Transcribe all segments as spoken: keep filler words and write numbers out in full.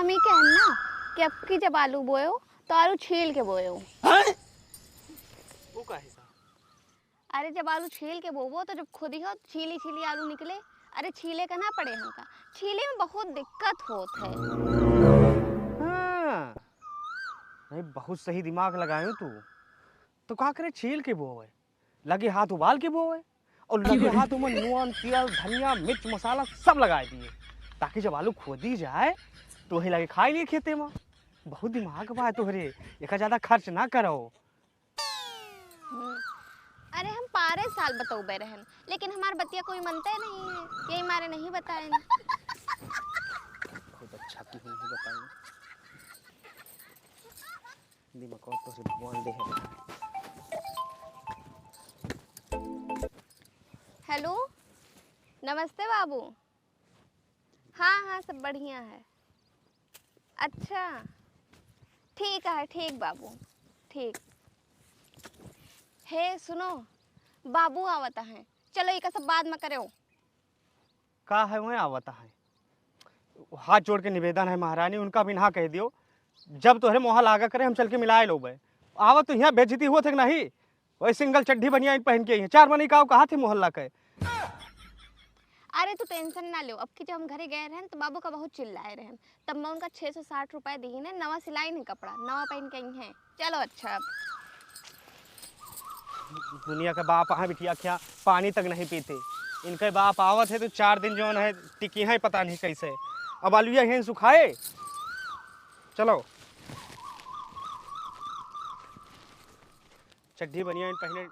हम ई कहन ना कि अब की जब आलू बोयो तो आलू छील के बोयो। हैं? वो काहे सा? अरे, जब आलू छील के बोबो तो जब खुदिहो छीली छीली आलू निकले। अरे, छीले का ना पड़े हमका, छीले में बहुत दिक्कत होत है। हाँ, नहीं, बहुत सही दिमाग लगायो तू। तो का करे, छील के बोवे, लगे हाथ उबाल के बोवे और लगे हाथ में नून, तेल, धनिया, मिर्च, मसाला सब लगाए दिए, ताकि जब आलू खोदी जाए तो वही लगे खाए लिए खेते में। बहुत दिमाग बा तोहरे, एका ज्यादा खर्च ना करो। हम्म। अरे, हम पारे साल बतौबे रहन, लेकिन हमार बतिया कोई मनते नहीं है, यही मारे नहीं बताएन। बहुत अच्छा कि हम नहीं बताएन। दिमाग तो से भगवान दे है। हेलो, नमस्ते बाबू। हाँ, हाँ, सब बढ़िया है। अच्छा, ठीक है, ठीक बाबू, ठीक। हे, सुनो, बाबू आवत हैं, चलो, इका सब बाद में करो। का है, वह आवत है? हाथ जोड़ के निवेदन है महारानी, उनका भी ना कह दियो, जब तोहरे मोहा लागा करे, हम चल के मिलाए लोबे। आवत तो यहाँ बेइज्जती हुआ थे कि नहीं? वही सिंगल चड्ढी बनियान पहन के आई है। चार मनई का कहा थे मोहल्ला के। अरे, तू टेंशन ना लो, अब की जब हम घरे गए रहन तो बाबू का बहुत चिल्लाए रहन, तब मैं उनका छः सौ साठ रुपए दी ने, नवा सिलाई ने कपड़ा, नवा पहन के आई हैं। चलो, अच्छा, अब दुनिया के बाप हैं बिटिया, क्या पानी तक नहीं पीते। इनके बाप आवत है तो चार दिन जौन है टिकी हैं, पता नहीं कैसे। अब आलूया हैं सुखाए। चलो, चड्ढी बनियान पहने।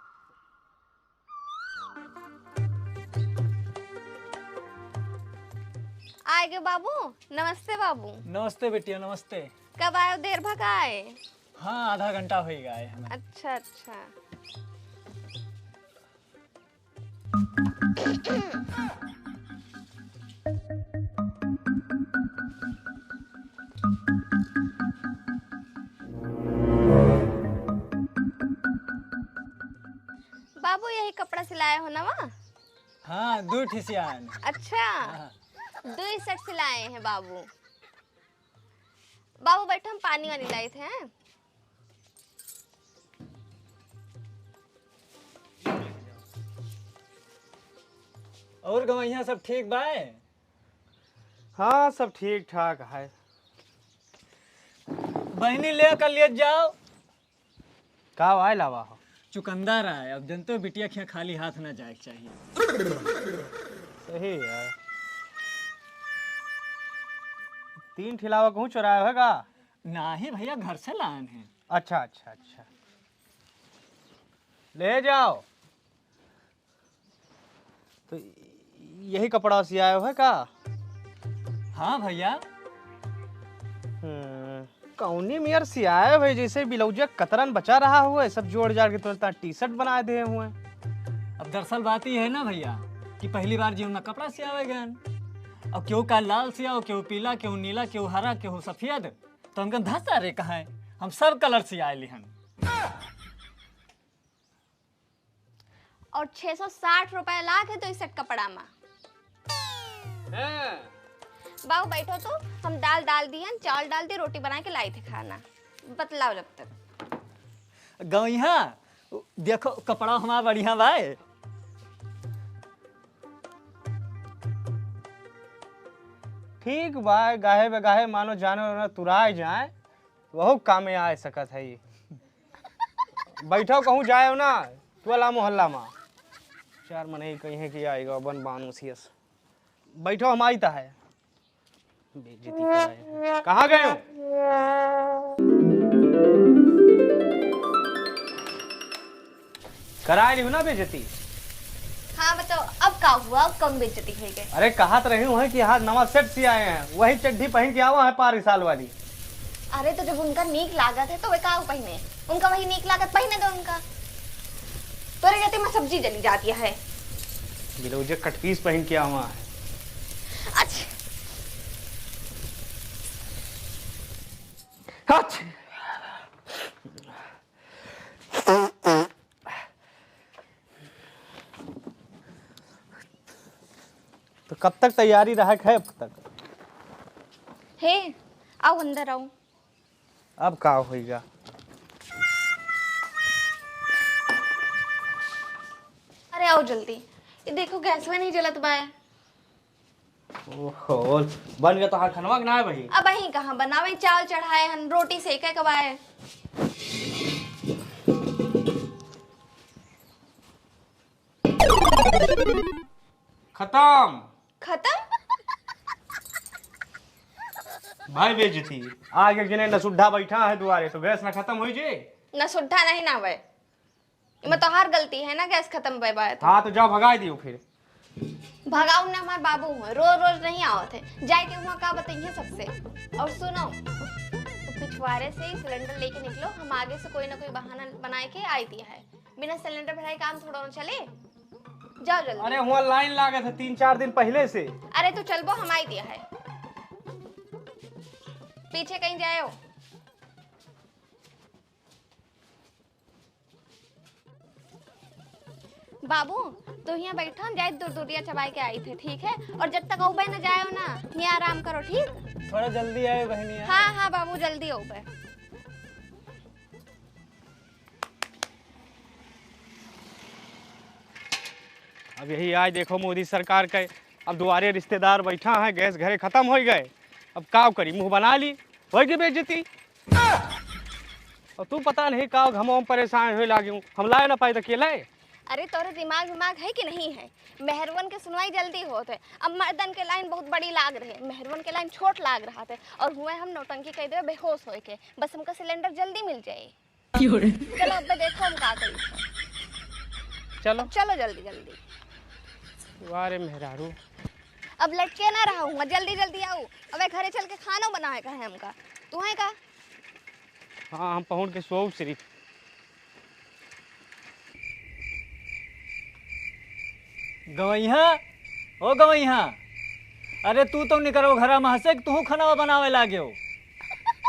आए गए बाबू। नमस्ते बाबू। नमस्ते बिटिया, नमस्ते। कब आयो, देर भा का आए? हाँ, आधा घंटा हो ही गया है हमें। अच्छा, अच्छा। बाबू, यही कपड़ा सिलाए हो ना वहाँ? हाँ, दो ठे सियान। अच्छा, हाँ। दो ही सेट सिलाए हैं बाबू। बाबू, बैठो, हम पानी वानी लाइत हैं। और गवैया सब ठीक बाय? हाँ, सब ठीक ठाक है। बहिनी ले कर ले जाओ। का आए लावा हो? चुकंदर आए, अब जनते हो बिटिया खिया खाली हाथ ना जाए के चाहिए। सही है। तीन ठिलावा कहूँ चुराए होगा? नाही भैया, घर से लान है। अच्छा, अच्छा, अच्छा। ले जाओ। तो यही कपड़ा सियाए हो है का? हाँ भैया। हम्म, कौनी मेर सियाए हो है, जैसे ब्लाउज कतरन बचा रहा हो है, सब जोड़ जाड़ के तुरंत टी शर्ट बना दे हुए। अब दरअसल बात ये है ना भैया कि पहली बार जीवन में कपड़ा सियावे गए। अब केहू का लाल सियाओ, केहू पीला, केहू नीला, केहू हरा, केहू सफेद। तो हमके धस रे कहाँ है, हम सब कलर सियाए लिहन। और छह सौ साठ रुपया लाग है तो इस सेट कपड़ा में। हाँ। बाबू बैठो तो, हम दाल डाल दियन, चावल डाल दिए, रोटी बना के लाई थे खाना, बतलाओ जब तक। गौइहा, देखो कपड़ा हमारा बढ़िया बा। ठीक बा, गाहे बेगाहे मानो जानो ना तुराए जाए, वहू कामे आए सकत है। बैठो कहूँ जाए ना, टोला मोहल्ला में। चार मनई कहीं कि आएगा बन बानुसियस। बैठो, हम आई ता है। बेइज्जती कराए। कहाँ गए हो? कराए नहीं हो ना बेइज्जती। हाँ, बताओ, अब का हुआ? अब कौन बेइज्जती हो गई? अरे, कहा तो रही हूँ कि आज नवा सेट सियाए हैं, वही चड्ढी पहन के आवा है पारी साल वाली। अरे, तो जब उनका नीक लागत है, तो वे का पहने? उनका वही नीक लागत, पहने दो उनका। तोरे रहते में सब्जी जली जाती है। ब्लाउज कट पीस पहन के आवा है। अच्छा। अच्छा। तो कब तक तैयारी रहा है अब तक? हे, आओ, अंदर आओ। अब का होइगा? अरे, आओ जल्दी। ये देखो, गैसवा नहीं जलत बाय। ओहो, बन गया तोहार खनवा के ना भाई? अब अहीं कहाँ बनावे, चावल चढ़ाए हन, रोटी सेके के बाय। खत्म। खत्म? भाई बेइज्जती। आगे गिने नसुड्ढा बैठा है दुआरे, तो गैस ना खत्म होई जे। नसुड्ढा नहीं ना बे। इमे तोहार गलती है ना, गैस खत्म भय बा तो। हाँ, तो जाओ भगाई दियो फिर। भगाऊ ना, हमार बाबू हुआ, रोज रोज नहीं आवत है। जाए के हुआ का बताइए सबसे। और सुनो, तो पिछवारे से ही सिलेंडर लेके निकलो, हम आगे से कोई ना कोई बहाना बनाए के आई दिया है। बिना सिलेंडर भराए काम थोड़ा ना चले। जाओ जल्दी। अरे हुआ लाइन लागत है तीन चार दिन पहले से। अरे तू चलबो, हम आई दिया है। पीछे कहीं जाए हो। बाबू, तू यहाँ बैठो, हम जाए दूर दूरिया चबाई के आई थे, ठीक है? और जब तक औबे न जाए हो ना, यहाँ आराम करो, ठीक? थोड़ा जल्दी आए बहनिया। हाँ, हाँ बाबू, जल्दी औबे। अब यही आज देखो मोदी सरकार का, अब दुआरे रिश्तेदार बैठा है, गैस घरे खत्म हो गए, अब का करी, मुँह बना ली, होई गई बेइज्जती। और तू पता नहीं का घमवा में परेशान होए लागी हूँ, हम लाए ना पाए तो के लाए? अरे तोरे दिमाग विमाग है कि नहीं है? मेहरुअन के सुनवाई जल्दी होत है, अब मर्दन के लाइन बहुत बड़ी लाग रहे, मेहरुअन के लाइन छोट लाग रहा थे, और हुए हम नौटंकी कह दे बेहोश होए के, बस हमका सिलेंडर जल्दी मिल जाए। चलो अब देखो हम का करी। चलो। चलो जल्दी जल्दी। वाह रे मेहरारू। अब लटके ना रहा हूँ, जल्दी जल्दी आओ, अब घरे चल के खाना बनाए का है हमका, तू है का? हाँ, हम पहुँच के सोऊ सिर्फ। गवैया, ओ गवैया, अरे तू तो निकरो घरा में हंसे कि तू खनावा बनावे लागे हो।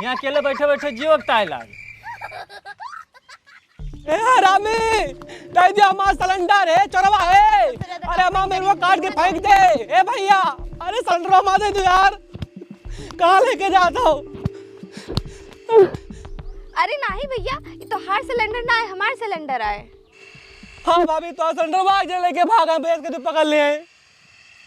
यहाँ अकेले बैठे बैठे जियो ताए लाग। ए हरामी, दे दिया हमार सिलेंडर है, चोरवा है। अरे हमार मेरुआ काट के फेंक दे। ए भैया, अरे सिलेंडर हमार दे दो यार। कहाँ लेके जात हो? अरे नाही भैया, ये तोहार सिलेंडर ना है, हमार सिलेंडर आए। हाँ भाभी, तो सिलेंडर भाग जे लेके भागा, बेच के तू पकड़ ले।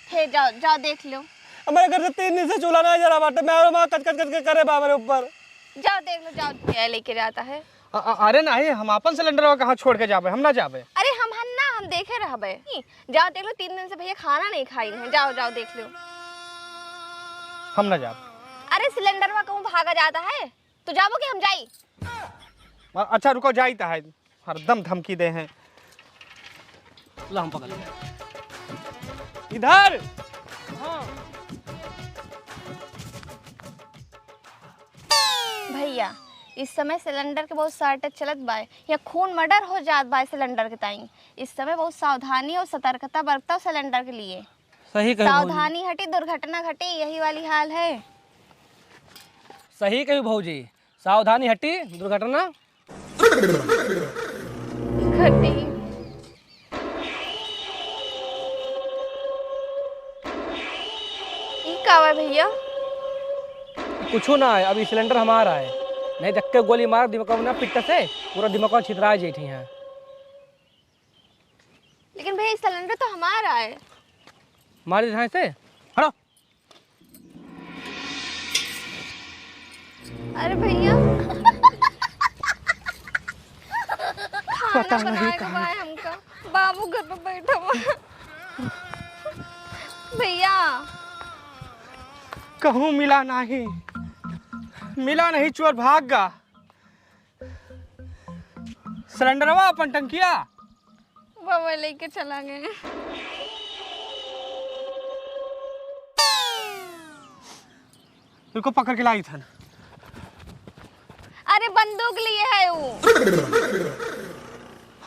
हे जाओ, जाओ देख लो। हमारे घर से तीन दिन से चूल्हा नहीं जला बाटे, मैं और माँ कच कच कच के करे बा हमारे ऊपर। जाओ देख लो, जाओ, ये लेके जाता है। अ-, अ-, अरे नहीं, हम अपन सिलेंडरवा कहाँ छोड़ के जाबे, हम ना जाबे। अरे हम हन ना, हम देखे रहबे। जाओ देख लो, तीन दिन से भैया खाना नहीं खाई हैं। जाओ, जाओ देख लो। हम ना जाब। अरे सिलेंडरवा कहूँ भागा जाता है, तो जाबो कि हम जाई? अ-, अच्छा रुको, जाई त है, हरदम धमकी दे हैं। ला हम पकड़ ले। इधर। हाँ। भैया, इस समय सिलेंडर के बहुत shortage चलत बाय। यहाँ खून murder हो जात बाय सिलेंडर के ताई। इस समय बहुत सावधानी और सतर्कता बरतव सिलेंडर के लिए। सही कहे भौजी। सावधानी हटी, दुर्घटना घटी, यही वाली हाल है। सही कही भौजी, सावधानी हटी, दुर्घटना घटी। ई का बा भैया? कुछू ना है, अभी सिलेंडर हमारा है। नहीं देख के गोली मार दिमाग में ना पिट्टा से, पूरा दिमाग छितरा जाई है। लेकिन भैया, ई सिलेंडर तो हमारा है। मार दे से। हटो। अरे भैया, खाना पता नहीं बनाए के कहाँ। बा हमका, बाबू घर पे बैठा हुआ। भैया, कहूँ मिला नहीं, मिला नहीं, चोर भाग गा। सिलेंडरवा अपन टंकिया बाबा लेके चला गए। रुको, पकड़ के लाई थन। अरे बंदूक लिए है वो।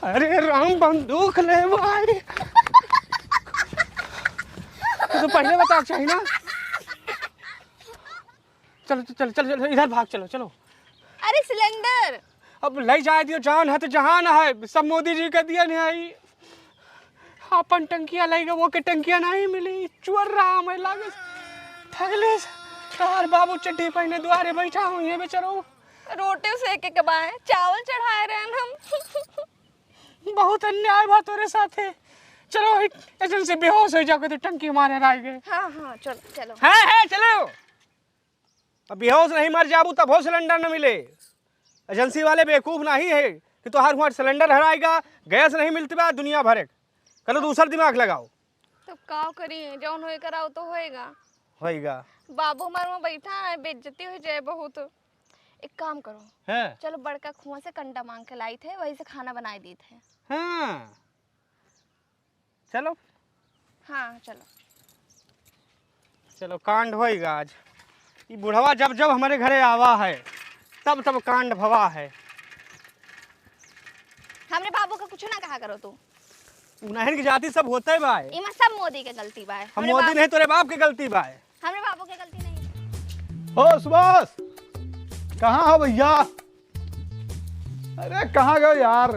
अरे राम, बंदूक ले वो आए। तो पहले बता चाहिए ना। चलो, चलो, चलो, चलो, इधर भाग, चलो, चलो। अरे सिलेंडर। अब ले जाए दियो, जान है तो जहान है, सब मोदी जी का दिया नहीं आई। अपन टंकिया ले गए, वो के टंकिया नहीं मिली, चोर रहा हमें लागे। थैले से तोहार बाबू चड्ढी पहिने दुआरे बैठा हुइहैं बेचारो। रोटी सेके के बाय, चावल चढ़ाए रहन हम। बहुत अन्याय बा तोरे साथे। चलो, एजेंसी बेहोश होइ जाओ, तो टंकी मारे आइ गए। हाँ, हाँ, चलो, चलो। हाँ, हाँ, चलो। अब बेहोश नहीं मर जाबू, तबो सिलेंडर न मिले। एजेंसी वाले बेवकूफ नहीं है कि तोहार हुआं सिलेंडर हराइगा, गैस नहीं मिलत बा, दुनिया भरे। कल दूसर दिमाग लगाओ। तब का करी, जौन होए कराओ तो होएगा। होएगा। बाबू हमार वहाँ बैठा है, बेइज्जती हो जाए बहुत। एक काम करो, हैं? चलो बड़का कुआं से कंडा मांग के लाइत है, वही से खाना बनाए दीत है। हाँ, चलो। हाँ, चलो। चलो, कांड होइगा आज। ई बुढ़वा जब जब हमरे घरे आवा है, तब तब कांड भवा है। हमरे बाबू का कुछ ना कहा करो तू। उन्हन की जाति सब होते बाय। इमा सब मोदी के गलती बाय। हम हमरे मोदी बाबू नहीं, तोरे बाप के गलती बाय। हमरे बाबू के गलती नहीं। ओ सुभाष, कहाँ हो भैया? अरे कहाँ गए यार?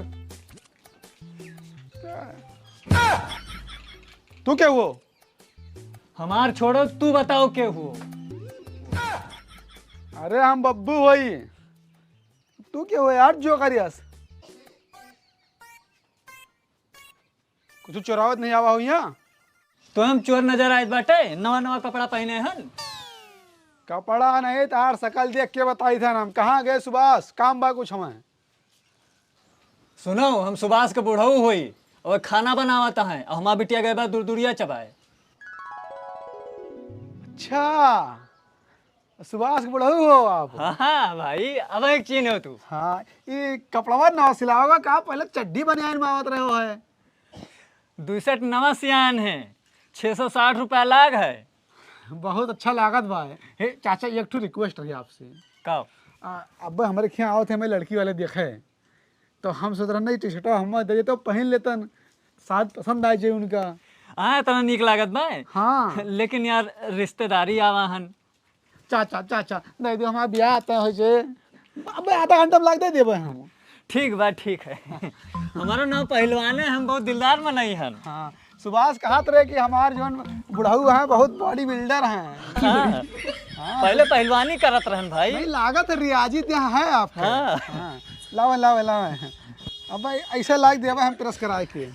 तू के हुओ? हमार छोड़ो, तू बताओ के हुओ? अरे हम बब्बू होई। तू के हुओ यार जो करियस? कुछ चोरावत नहीं आवा हो यहाँ? तो हम चोर नजर आए बाटे, नवा नवा कपड़ा पहिने हन। कपड़ा नहीं, तार सकल देख के बताई था ना हम। कहाँ गए सुभाष? काम बा कुछ हमें। सुनो, हम सुभाष के बुढ़ऊ होई, और खाना बनावत हैं, और हमार बिटिया गए बा दुरदुरिया चबाए। अच्छा, सुभाष के बुढ़ऊ हो आप? हाँ, हाँ, भाई, अब एक चीन हो तू। हाँ, ये कपड़वा नवा सिलावा का, पहले चड्ढी बनियान में आवत रहे हो है। दुई सेट नवा सियान है, छः सौ साठ रुपया लाग है। बहुत अच्छा लागत बा। हे चाचा, एक ठो रिक्वेस्ट रही आपसे। का? आ, अब हमरे खियाँ आवत है, मैं लड़की वाले देखे, तो हम सोच रहे नहीं, टी शर्ट हम दे तो पहन लेतन, शायद पसंद आ जाए उनका। हाँ, इतना नीक लागत बा। हाँ। लेकिन यार, रिश्तेदारी आवा हन। चाचा, चाचा, दे दो, हमार बियाह तय हो जे। अबे आधा घंटा में लाग दे देबे हम। ठीक बा, ठीक है। हमारो नाम पहलवान है, हम बहुत दिलदार मनई हन। हाँ, सुभाष कहत रहे कि हमार जौन बुढ़ऊ हैं, बहुत बॉडी बिल्डर हैं। हाँ। हाँ। पहले पहलवानी करत रहन भाई। नहीं, लागत है रियाजी देह है आपका। हाँ। हाँ। लावे, लावे, लावे। अब भाई ऐसा लाग देबे हम प्रेस कराए के।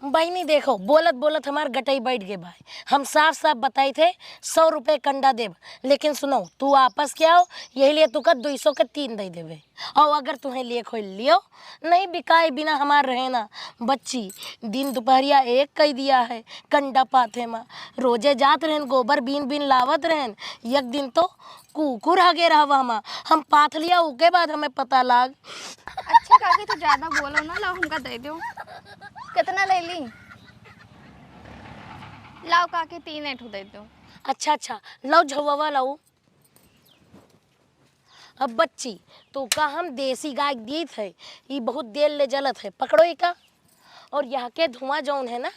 बहिनी देखो, बोलत बोलत हमार गटई बैठ गए भाई। हम साफ साफ बताई थे, सौ रुपये कंडा देब, लेकिन सुनो, तू आपस के आओ, यही लिए तुका दुई सौ के तीन दे देबे। और अगर तुम्हें लिए खोल लियो, नहीं बिकाए बिना हमार रहे ना। बच्ची, दिन दोपहरिया एक कई दिया है, कंडा पाथे मा। रोजे जात रहन, गोबर बीन बीन लावत रहन। एक दिन तो कुकुर हगे रहवा मा, हम पाथ लिया, उके बाद हमें पता लाग। अच्छा काकी, तू ज्यादा बोलो ना, लाओ हमका दे दो। कितना ले ली? लाओ काकी, तीन ठो दे दो। अच्छा, अच्छा, लाओ झौवा लाओ। अब बच्ची, तोका हम देसी गाय दीत है, ई बहुत देर ले जलत है, पकड़ो इका। और यहाँ के धुआं जौन है ना,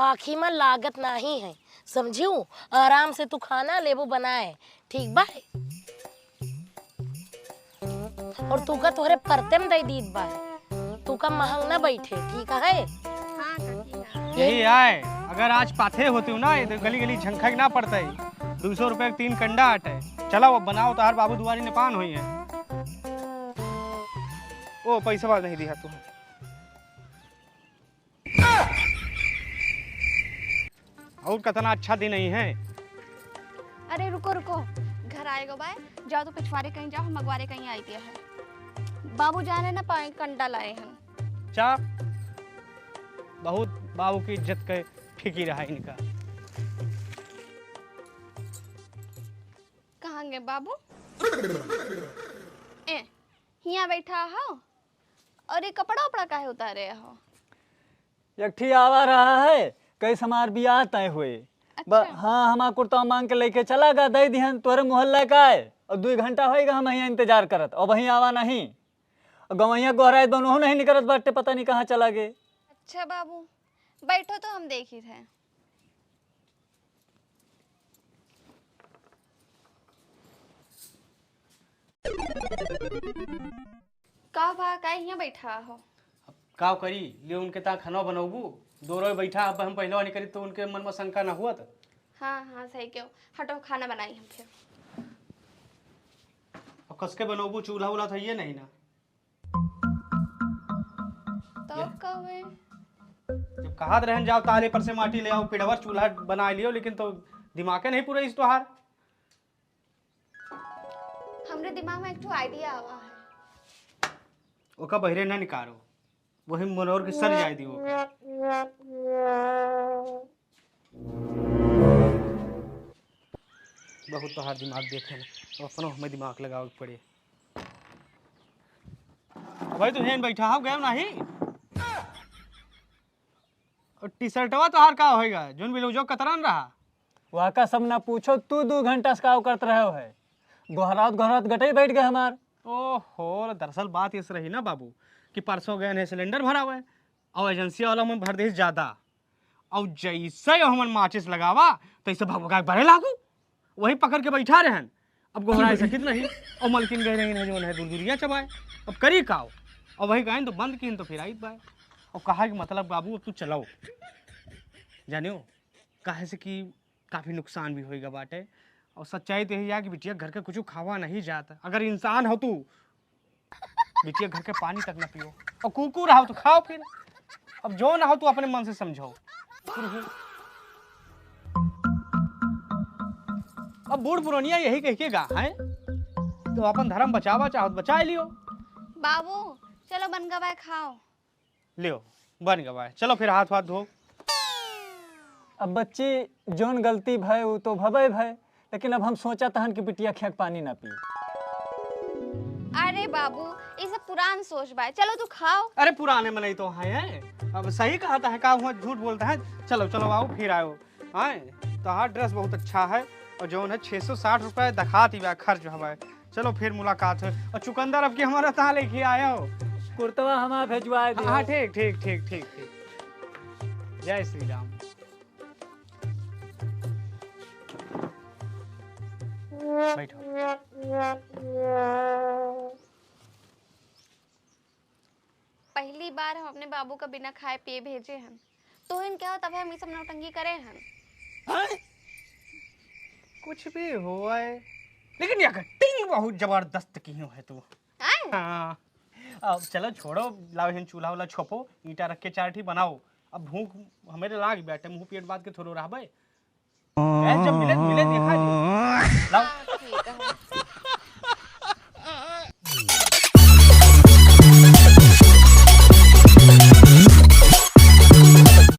आँखी में लागत नाही है, समझियो? आराम से तू खाना लेबू बनाए, ठीक बा? और तूका तोहरे परते में दे दीत बा, तूका महंग ना बैठे, ठीक है? हाँ, काकी, हाँ। यही आए, अगर आज पाथे होती हूँ ना, ये तो गली गली झंखक ना पड़ता है। दो सौ रुपये के तीन कंडा आटे। चलाओ, अब बनाओ, तोहार बाबू दुआरी ने पान होई है। ओ, पैसा नहीं दिया तू। और कितना अच्छा दिन ही है। अरे रुको, रुको, घर आएगो बाय, जाओ तो पिछवारे कहीं जाओ, हम अगवारे कहीं आई गया है। बाबू जाने ना पाए, कंडा लाए हैं। चा, बहुत बाबू की इज्जत के फिकिर है इनका। कहाँ गए बाबू? ए, हियाँ बैठा हो? और ये कपड़ा उपड़ा काहे उतारे हो? एक ठी आवा रहा है, कइस हमार बियाह तय हुए। ब-, अच्छा। हाँ, हमार कुर्ता मांग के लेके चला गा, दे दिहन तोरे मोहल्ला का है। और दुई घंटा होइगा हम यहाँ इंतजार करत, अब वहीं आवा नहीं। और गवैया गोहराइत बन, ओहू नहीं निकरत बाटे, पता नहीं कहाँ चला गे। अच्छा बाबू, बैठो तो हम देखी थे। का बा, काहे हियाँ बैठा हो? अब का करी, ले उनके ता खाना बनौबू, दो रोज बैठा, अब हम पहलवानी करी तो उनके मन में शंका ना हुआ तो। हाँ, हाँ, सही कहो। हटो, खाना बनाई हम फिर। अब कसके बनोबू, चूल्हा उल्हा तो ये नहीं ना। तो ये। अब का हुए? जब कहा रहन जाओ ताले पर से माटी ले आओ, पिड़वर चूल्हा बना लियो, लेकिन तो दिमागे नहीं पूरा इस तोहार। हमरे दिमाग में एक ठो आइडिया आवा है। ओका बहिरे ना निकारो, वही मनोर के सर जाए दियो। बहुत तोहार दिमाग देखे ना, अब अपनो हमें दिमाग लगावे के पड़े। भाई तू हेन बैठा हो गया नहीं? और टी शर्टवा तोहार का होएगा, जोन ब्लाउजो कतरन रहा? वाका सब ना पूछो, तू दो घंटा से का करत रहे हो है, गोहरात गोहरात गटई बैठ गए हमार। ओहो, दरअसल बात इस रही ना बाबू कि परसों गए हैं सिलेंडर भरावे और एजेंसी वाला में भर दे ज्यादा, और जैसे ही हमन माचिस लगावा तैसे भगभगा के बरे लागू। वही पकड़ के बैठा रहन, अब गोहराए सकित नहीं। और मलकिन गए रही नहीं, जो है दुरदुरिया चबाए, अब करी काओ। और वही गए तो बंद की तो फिर आई बाय। और कहा कि मतलब बाबू अब तू चलाओ, जानियो, काहे से कि काफी नुकसान भी होएगा बाटे। और सच्चाई तो यही है कि बिटिया घर के कुछ खावा नहीं जाता। अगर इंसान हो तू, बिटिया घर के पानी तक ना पियो, और कुकुर हो तो खाओ फिर। अब जो ना हो तू अपने मन से समझाओ। अब बूढ़ पुरनिया यही कह के गा है, तो अपन धर्म बचावा चाहो तो बचा लियो। बाबू, चलो बन गवा है, खाओ। लियो, बन गवा है, चलो फिर हाथ वाथ धो। अब बच्ची, जोन गलती भय, वो तो भवे भय, लेकिन अब हम सोचत हन कि बिटिया खेंक पानी ना पी। अरे बाबू, ये सब पुरान सोच बा, चलो तू खाओ। अरे पुराने मनई तो हैं, हैं? अब सही कहत है, का हुआ झूठ बोलत है? चलो, चलो आओ, फिर आयो। हैं? तोहार ड्रेस बहुत अच्छा है, और जौन है छः सौ साठ रुपये दखात ही बा खर्च हवा। चलो फिर मुलाकात है। और चुकंदर अब की हमारा तहाँ लेके आया हो। कुर्तवा हमारा भेजवा दियो। हाँ, ठीक, ठीक, ठीक, ठीक, ठीक। जय श्री राम। बैठो। पहली बार हम अपने बाबू का बिना खाए पिए भेजे हन। तोहिन क्या हो, तबे हम ई सब नौटंकी करे हन। हैं? कुछ भी होए, लेकिन ये acting बहुत जबरदस्त की हो है तू। हैं? हाँ। अब चलो छोड़ो, लाओ हिन चूल्हा वाला छोपो, ईंटा रख के चार ठी बनाओ। अब भूख हमें लाग बैठे, मुंह पेट बात के थोड़ो रहबे। गैस जब मिले, मिले देखा जी। लाओ,